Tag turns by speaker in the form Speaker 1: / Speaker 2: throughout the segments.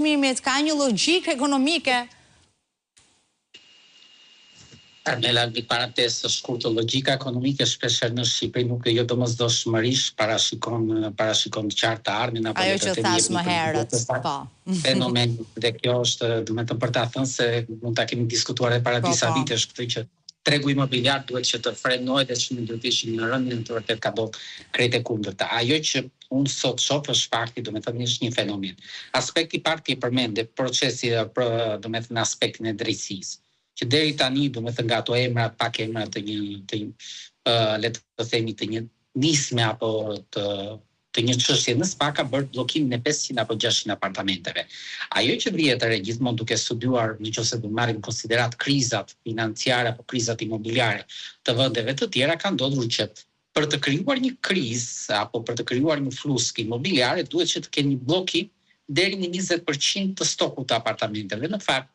Speaker 1: çmimit, ka një logjikë ekonomike.
Speaker 2: Armela, një parantezë të shkurtër, logjika ekonomike shpeshherë në Shqipëri nuk jo domosdoshmërisht parashikon parashikon qartë të ardhmen
Speaker 1: apo Ajo që thashë më herët,
Speaker 2: po. Fenomen dhe kjo është, domethënë për ta thënë se mund ta kemi diskutuar edhe para po, disa po. vitesh këtë që tregu imobiliar duhet që të frenohet dhe çmimet duhet të ishin në rënie, në të vërtetë ka ndodhur krejt e kundërta. Ajo që unë sot shoh është fakti, domethënë është një fenomen. Aspekti i parë ti e përmende, procesi, domethënë aspektin e drejtësisë, që deri tani, domethënë nga ato emra, pak emra të një të një le të themi të një nisme apo të të një çështje në SPAK ka bërë bllokimin e 500 apo 600 apartamenteve. Ajo që vihet re gjithmonë duke studiuar, në qoftë se do marrim në konsideratë krizat financiare apo krizat imobiliare të vendeve të tjera, ka ndodhur që për të krijuar një krizë apo për të krijuar një flluskë imobiliare duhet që të kenë një bllokim deri në 20% të stokut të apartamenteve. Në fakt,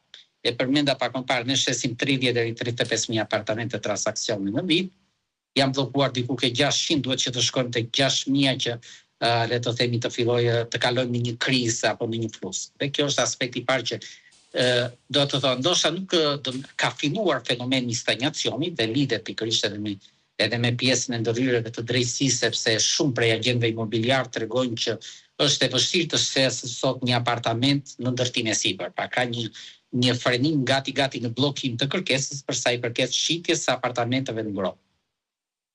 Speaker 2: e përmenda pak më parë, ne shesim 30 deri 35.000 apartamente transaksione në vit, janë bllokuar diku ke 600, duhet që të shkojmë tek 6000 që le të themi të fillojë të kalojmë në një krizë apo në një flluskë. Dhe kjo është aspekti i parë që do të thonë, ndoshta nuk do, ka filluar fenomeni i stagnacionit dhe lidhet pikërisht edhe me edhe me pjesën e ndërhyrjeve të drejtësisë, sepse shumë prej agjentëve imobiliar tregojnë që është e vështirë të shesë sot një apartament në ndërtim e sipër. Pra ka një një frenim gati gati në bllokim të kërkesës për sa i përket shitjes së apartamenteve në gropë.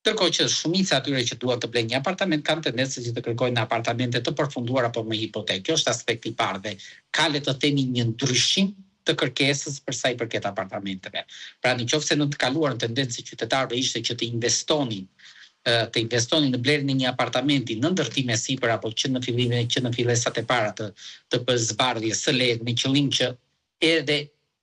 Speaker 2: Ndërkohë që shumica e atyre që duan të blejnë një apartament kanë tendencën që të kërkojnë apartamente të përfunduara apo me hipotekë. Kjo është aspekti i parë dhe ka le të themi një ndryshim të kërkesës për sa i përket apartamenteve. Pra në qoftë se në të kaluarën tendencë e qytetarëve ishte që të investonin të investonin në blerjen e një apartamenti në ndërtim e sipër apo që në fillim që në fillesat e para të të zbardhjes së lejes me qëllim që edhe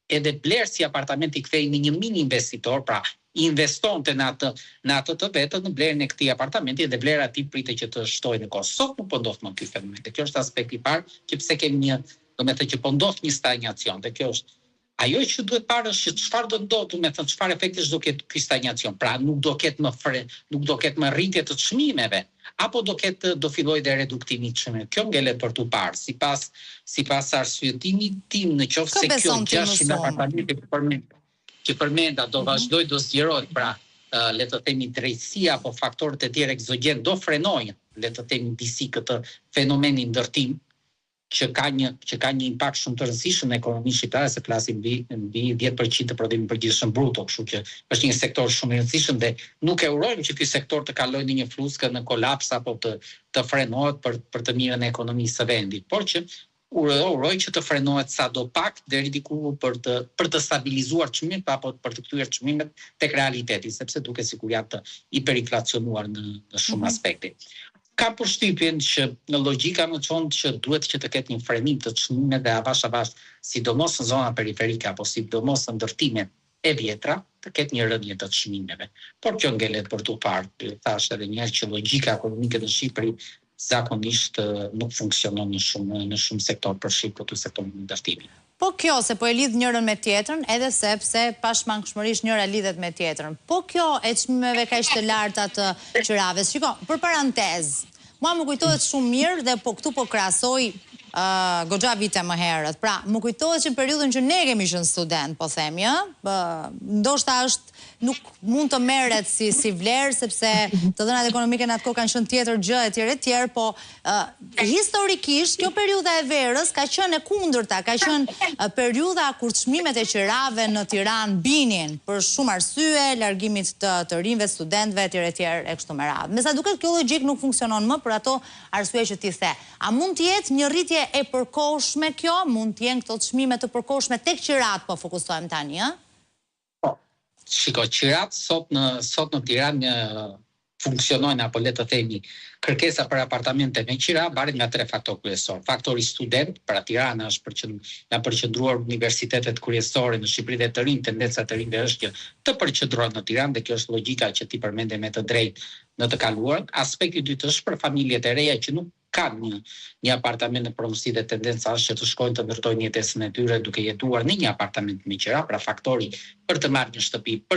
Speaker 2: edhe blerësi i apartamentit kthehej në një mini investitor, pra investonte në atë në atë të vetën në blerjen e këtij apartamenti dhe vlera e tij pritet që të shtojë në kohë. Sot nuk po ndodh më ky fenomen. Dhe kjo është aspekti i parë që pse kemi një, domethënë që po ndodh një stagnacion dhe kjo është Ajo që duhet parë është që çfarë do ndodhë, domethënë çfarë efektesh do ketë ky stagnacion. Pra nuk do ketë më fre, nuk do ketë më rritje të çmimeve, apo do ketë do fillojë dhe reduktimi i çmimeve. Kjo ngelet për t'u parë. Sipas sipas arsyetimit tim, në qoftë se kjo 600 apartamente që përmenda, që përmenda do mhm. vazhdojë do zgjerohet, pra le të themi drejtësia apo faktorët e tjerë ekzogjen do frenojnë, le të themi disi këtë fenomenin ndërtim, që ka një që ka një impakt shumë të rëndësishëm në ekonominë shqiptare, se flasim mbi mbi 10% të prodhimit përgjithshëm bruto, kështu që është një sektor shumë i rëndësishëm dhe nuk e urojmë që ky sektor të kalojë në një flluskë, në kolaps apo të të frenohet për për të mirën e ekonomisë së vendit, por që uroj uroj që të frenohet sado pak deri diku për të për të stabilizuar çmimet apo për të kthyer çmimet tek realiteti, sepse duket sikur janë të hiperinflacionuar në në shumë mm -hmm. aspekte. Kam përshtypjen që në logjika më çon që duhet që të ketë një frenim të çmimeve dhe avash avash, sidomos në zona periferike apo sidomos në ndërtimet e vjetra, të ketë një rënie të çmimeve. Por kjo ngelet për t'u parë. Thashë edhe një herë që logjika ekonomike në Shqipëri zakonisht nuk funksionon në shumë në shumë sektorë, përfshirë këtu sektorin e ndërtimit.
Speaker 1: Po kjo, se po e lidh njërën me tjetrën, edhe sepse pashmangshmërisht njëra lidhet me tjetrën. Po kjo e çmimeve kaq të larta të qirave. Shiko, për parantezë, mua më kujtohet shumë mirë dhe po këtu po krahasoj goxha vite më herët. Pra, më kujtohet që në periudhën që ne kemi qenë studentë, po themi, ë, ndoshta është nuk mund të merret si si vlerë sepse të dhënat ekonomike në atë kohë kanë qenë tjetër gjë etj etj, po uh, historikisht kjo periudha e verës ka qenë e kundërta, ka qenë periudha kur çmimet e qirave në Tiranë binin për shumë arsye, largimit të të rinjve, studentëve etj etj e kështu me radhë. Me sa duket kjo logjikë nuk funksionon më për ato arsye që ti the. A mund të jetë një rritje e përkohshme kjo? Mund të jenë këto çmime të përkohshme tek qiratë po fokusohem tani, ë?
Speaker 2: Po. Shiko, qiratë sot në sot në Tiranë funksionojnë apo le të themi kërkesa për apartamente me qira varet nga tre faktorë kryesorë. Faktori student, pra Tirana është përqend, janë përqendruar universitetet kryesore në Shqipëri dhe të rinj, tendenca e të rinjve është që të përqendrohen në Tiranë dhe kjo është logjika që ti përmende me të drejtë në të kaluarën. Aspekti i dytë është për familjet e reja që nuk kanë një një apartament në pronësi dhe tendenca është që të shkojnë të ndërtojnë jetesën e tyre duke jetuar në një apartament me qira, pra faktori për të marrë një shtëpi për.